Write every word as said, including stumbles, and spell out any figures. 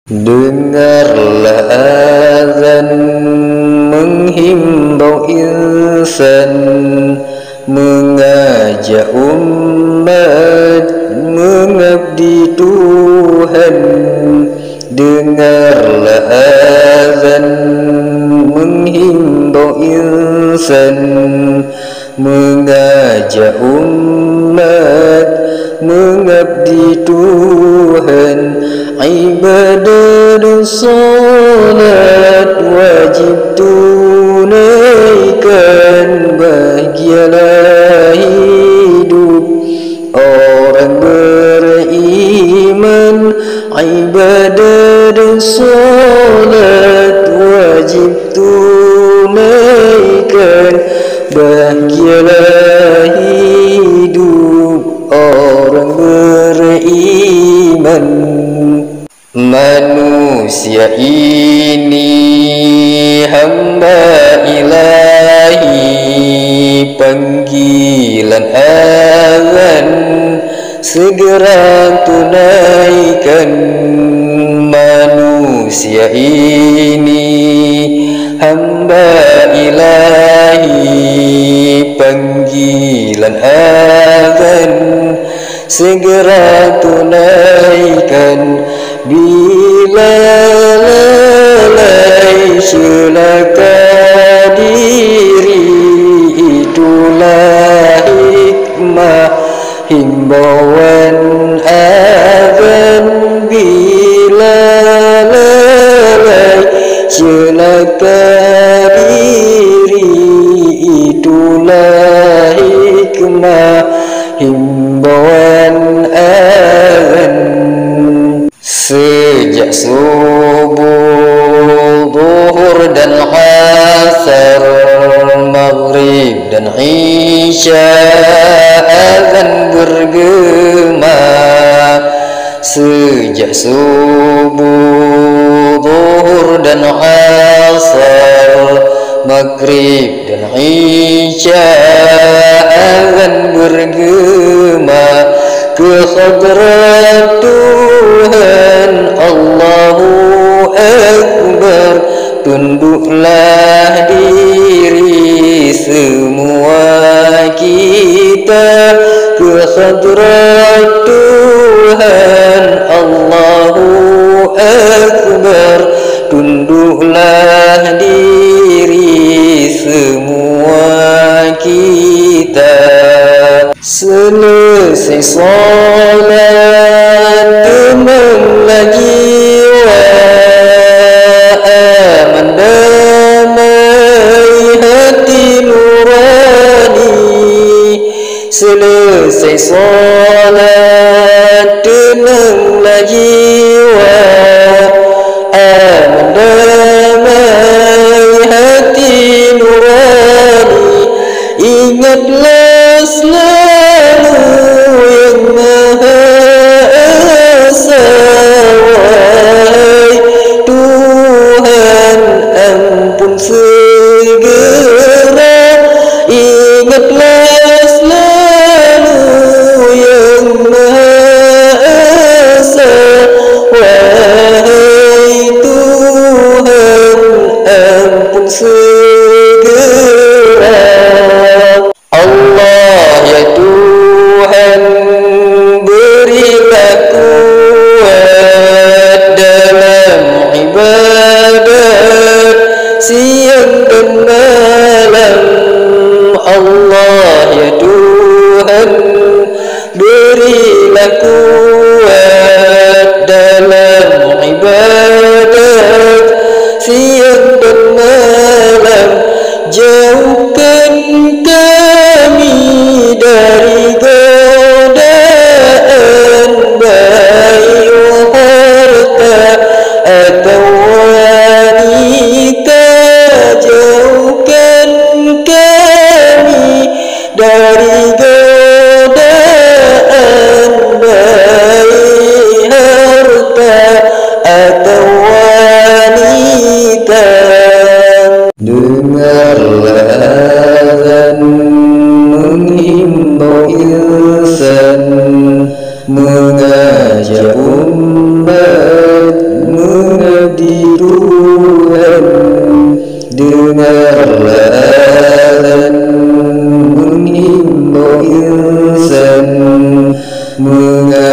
Dengarlah azan menghimbau insan, mengajak umat mengabdi Tuhan. Dengarlah azan menghimbau insan, mengajak umat mengabdi Tuhan. Ibadah dan salat wajib tunaikan, bahagialah hidup orang beriman. Ibadah dan salat wajib tunaikan, bahagialah hidup orang beriman. Manusia ini hamba Ilahi, panggilan azan segera tunaikan. Manusia ini hamba Ilahi, panggilan azan segera tunaikan. Bila lalai, celaka diri, itulah hikmah himbauan azan. Bila lalai, celaka diri, itulah hikmah himbauan azan. Sejak subuh, zuhur dan asar, maghrib dan isya, azan bergema. Sejak subuh, zuhur dan asar, maghrib dan isya, azan bergema. Keu hadrat Tuhan, Allahu Akbar, tunduklah diri semua kita. Keu hadrat Tuhan, Allahu Akbar, tunduklah diri semua kita. Seuleusai salat, teunanglah jiwa, aman damai hati nurani. Seuleusai salat, teunanglah jiwa, aman damai hati nurani. Ingatlah selalu Yang Maha Esa, wahai Tuhan, ampun segera. Ingatlah selalu Yang Maha Esa, wahai Tuhan, ampun segera. Allah, ya Tuhan, berilah kuat dalam ibadat siang dan malam. Allah, ya Tuhan, berilah kuat dalam ibadat siang dan malam. Jauhkan kami dari godaan, baik harta atau wanita. Jauhkan kami dari godaan, baik harta atau wanita. Dengarlah azan menghimbau insan, mengajak umat insan, meunga